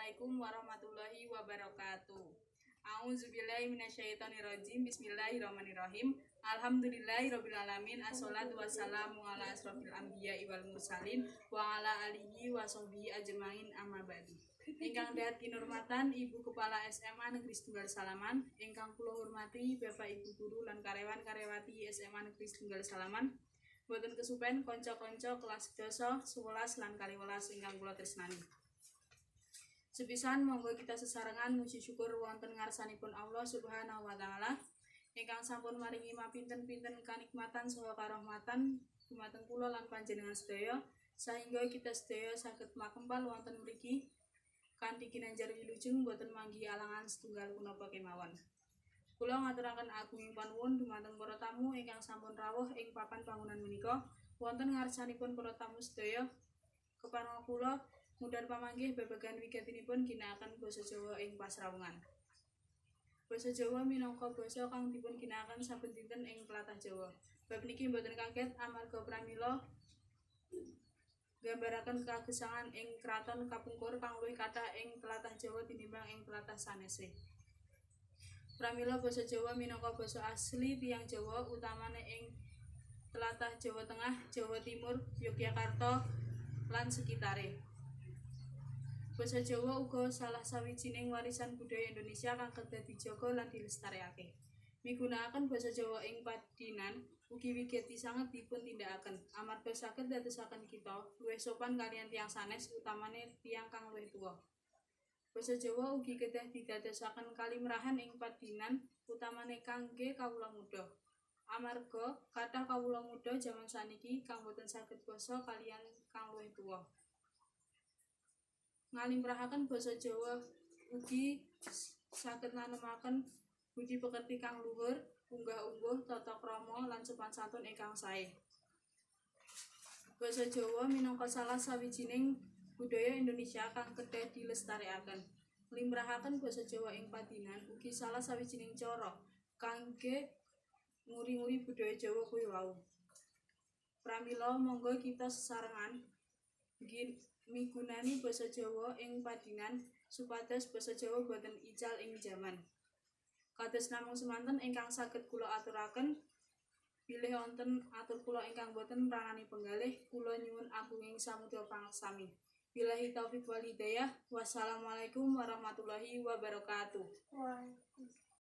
Assalamualaikum warahmatullahi wabarakatuh. A'udzubillahi minasyaitonirrajim. Bismillahirrahmanirrahim. Alhamdulillahirabbil alamin. Assalatu wassalamu ala asrofil anbiya wal mursalin wa ala alihi wa sahbihi ajmain, amma ba'du. Ingkang dahat kinurmatan Ibu Kepala SMA Negeri Setunggal Salaman, ingkang kula hormati Bapak Ibu guru lan karyawan karyawati SMA Negeri Setunggal Salaman. Boten kesupen kanca-kanca kelas 10, 11 lan 12 ingkang kula tresnani. Sepisan, monggo kita sesarengan muji syukur wonten ngarsanipun Allah Subhanahu wa Taala ingkang sampun maringi mapinten-pinten kanikmatan saha karahmatan dumateng kula lan panjenengan sedaya, sehingga kita sedaya saged makempal wonten mriki kanthi ginanjar wilujeng, boten manggihi alangan setunggal punapa kemawon. Kula ngaturaken agunging panuwun dumateng para tamu ingkang sampun rawuh ing papan panggonan menika. Wonten ngarsanipun para tamu sedaya, kepareng kula mudhar pamanggih babagan wigatinipun ginakaken basa Jawa ing pasrawungan. Basa Jawa minangka basa kang dipun ginakaken saben dinten ing tlatah Jawa. Bab niki boten kaget amarga pramila nggambaraken kagesangan ing kraton kapungkur kang luwih kathah ing tlatah Jawa tinimbang ing tlatah sanese. Pramila basa Jawa minangka basa asli tiyang Jawa, utamane ing tlatah Jawa Tengah, Jawa Timur, Yogyakarta lan sekitare. Basa Jawa uga salah sawijining warisan budaya Indonesia kang kedah dijaga lan dilestarekake. Migunakaken basa Jawa ing padinan ugi wigati sanget dipun tindakaken amarga saged ndadosaken kita luwih sopan kaliyan tiyang sanes, utamane tiyang kang luwih tuwa. Basa Jawa ugi kedah didadosaken kalimrahan ing padinan, utamane kangge kawula muda. Amarga kathah kawula muda jaman saniki kang boten saged basa kaliyan kang luwih tuwa. Ngalimrahaken basa Jawa ugi saged nanemaken budi pekerti kang luhur, unggah-ungguh, tata krama lan sopan santun ingkang sae. Basa Jawa minangka salah sawijining budaya Indonesia kang kedah dilestarekaken. Nglimrahaken basa Jawa ing padinan ugi salah sawijining cara kangge nguri-nguri budaya Jawa kuwi wau. Pramila monggo kita sesarengan migunani basa Jawa ing padinan supados basa Jawa boten ical ing jaman. Kados namung semanten ingkang saged kula aturaken. Bilih wonten atur kula ingkang boten mranani penggalih, kula nyuwun agunging samudra pangaksami. Billahi taufik wal hidayah. Wassalamualaikum warahmatullahi wabarakatuh. Waalaikumsalam.